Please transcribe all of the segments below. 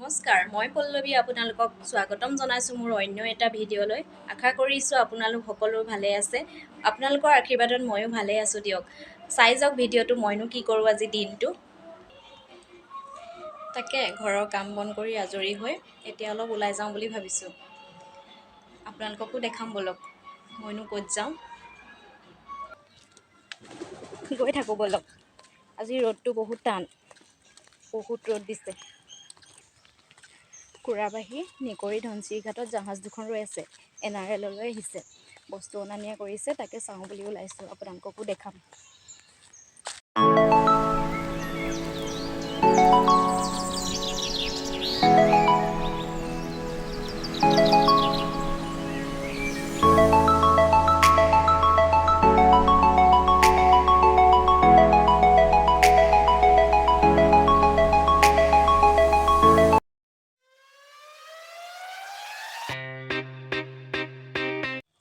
নমস্কাৰ, মই পল্লৱী আপোনালোকক স্বাগতম জনাইছোঁ মোৰ অন্য এটা ভিডিঅ'লৈ। আশা কৰিছোঁ আপোনালোক সকলো ভালে আছে। আপোনালোকৰ আশীৰ্বাদত ময়ো ভালে আছোঁ দিয়ক। চাই যাওক ভিডিঅ'টো, মইনো কি কৰোঁ আজি দিনটো। তাকে ঘৰৰ কাম বন কৰি আজৰি হৈ এতিয়া অলপ ওলাই যাওঁ বুলি ভাবিছোঁ। আপোনালোককো দেখাম ব'লক মইনো ক'ত যাওঁ। গৈ থাকোঁ ব'লক। আজি ৰ'দটো বহুত টান, বহুত ৰ'দ দিছে। কুৰাবাহী নিকৰি ধনশিৰি ঘাটত জাহাজ দুখন ৰৈ আছে, NRLলৈ আহিছে, বস্তু অনা নিয়া কৰিছে, তাকে চাওঁ বুলি ওলাইছোঁ, আপোনালোককো দেখাম।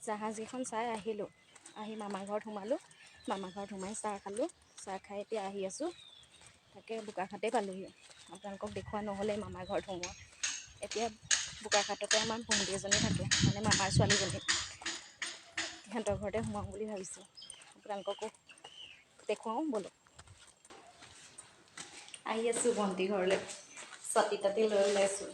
জাহাজকেইখন চাই আহিলোঁ, আহি মামা ঘৰত সোমালোঁ, মামা ঘৰত সোমাই চাহ খালোঁ, চাহ খাই এতিয়া আহি আছোঁ। তাকে বোকাখাতেই পালোহি, আপোনালোকক দেখুওৱা নহ'লে মামা ঘৰত সোমোৱা। এতিয়া বোকাখাততে আমাৰ ভণ্টি এজনী থাকে, মানে মামাৰ ছোৱালীজনী, সিহঁতৰ ঘৰতে সোমাওঁ বুলি ভাবিছোঁ, আপোনালোককো দেখুৱাওঁ ব'লক। আহি আছোঁ ভণ্টি ঘৰলৈ, ছাতি তাতি লৈ ওলাইছোঁ।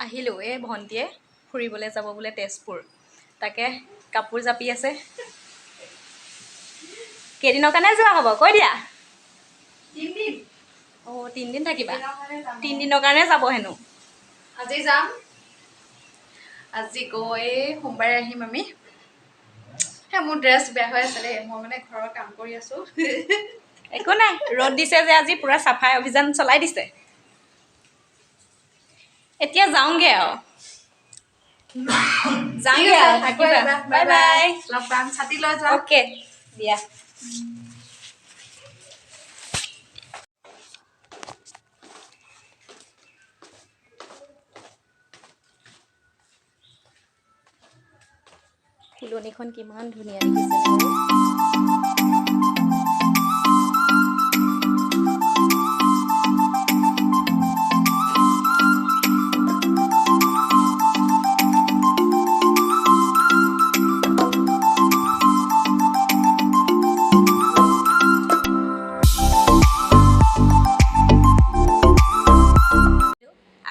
আহিলোঁ, এই ভণ্টিয়ে ফুৰিবলৈ যাব বোলে তেজপুৰ, তাকে কাপোৰ জাপি আছে। কেইদিনৰ কাৰণে যোৱা হ'ব কৈ দিয়া? অঁ, 3 দিন থাকিবা? 3 দিনৰ কাৰণে যাব হেনো। আজি যাম, আজি গৈ সোমবাৰে আহিম আমি। হে, মোৰ ড্ৰেছ বেয়া হৈ আছে দেই, মই মানে ঘৰৰ কাম কৰি আছোঁ। একো নাই, ৰ'দ দিছে যে আজি পূৰা চাফাই অভিযান চলাই দিছে। এতিয়া যাওঁগে আৰু, যাওঁগে আৰু, থাকিবা, বাই বাই। লগ পাম, ছাতি লৈ যোৱা। অ'কে দিয়া। ফুলনিখন কিমান ধুনীয়া দেখিছে বাৰু।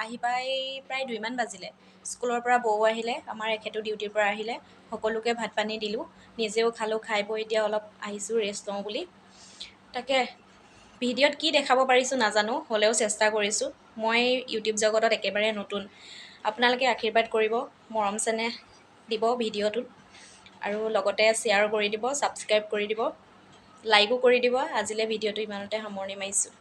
আহি পাই প্ৰায় 2মান বাজিলে। স্কুলৰ পৰা বৌ আহিলে, আমাৰ এখেতো ডিউটিৰ পৰা আহিলে, সকলোকে ভাত পানী দিলোঁ, নিজেও খালোঁ, খাই বৈ এতিয়া অলপ আহিছোঁ ৰেষ্ট লওঁ বুলি। তাকে ভিডিঅ'ত কি দেখাব পাৰিছোঁ নাজানো, হ'লেও চেষ্টা কৰিছোঁ। মই ইউটিউব জগতত একেবাৰে নতুন, আপোনালোকে আশীৰ্বাদ কৰিব, মৰম চেনেহ দিব ভিডিঅ'টোত, আৰু লগতে শ্বেয়াৰ কৰি দিব, ছাবস্ক্ৰাইব কৰি দিব, লাইকো কৰি দিব। আজিলৈ ভিডিঅ'টো ইমানতে সামৰণি মাৰিছোঁ।